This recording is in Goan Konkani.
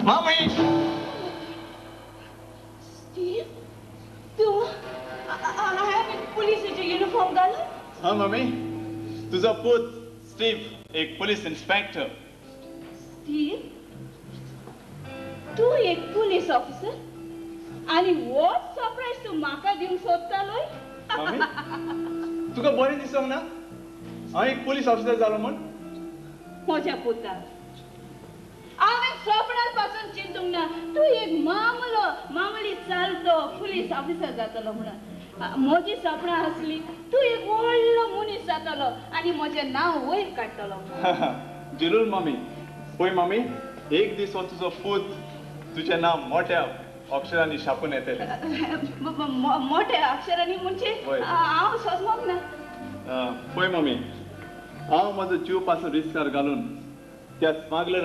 मामी. स्टीव, तूं हांवें पुलिसाचो युनिफॉर्म घालून? हा मम्मी, तुजो पूत स्टीव एक पुलीस इन्स्पेक्टर. स्टीव, तूं एक पुलीस ऑफिसर आनी व्हड सरप्रायज तूं म्हाका दिवंक सोदतालोय? मम्मी, तुका बरें दिसोंक ना हांव एक पुलीस ऑफिसर जालो म्हूण? म्हज्या पुता, हांवें सपनार पासून चिंतूंक ना तूं एक मामलो मामली चालतो पुलीस ऑफिसर जातलो म्हणून. म्हजी सपनां आसली तूं एक व्हडलो मनीस जातलो आनी म्हजें नांव वयर काडटलो. जरूर मम्मी. पळय मम्मी, एक दीस हो तुजो पूत तुजें नांव मोठ्या अक्षरांनी छापून येतलें. मोठ्या अक्षरांनी म्हणजे? हांव समजोंक ना. पळय मम्मी, हांव म्हजो जीव पासून रिस्कार घालून त्या स्मगलरांक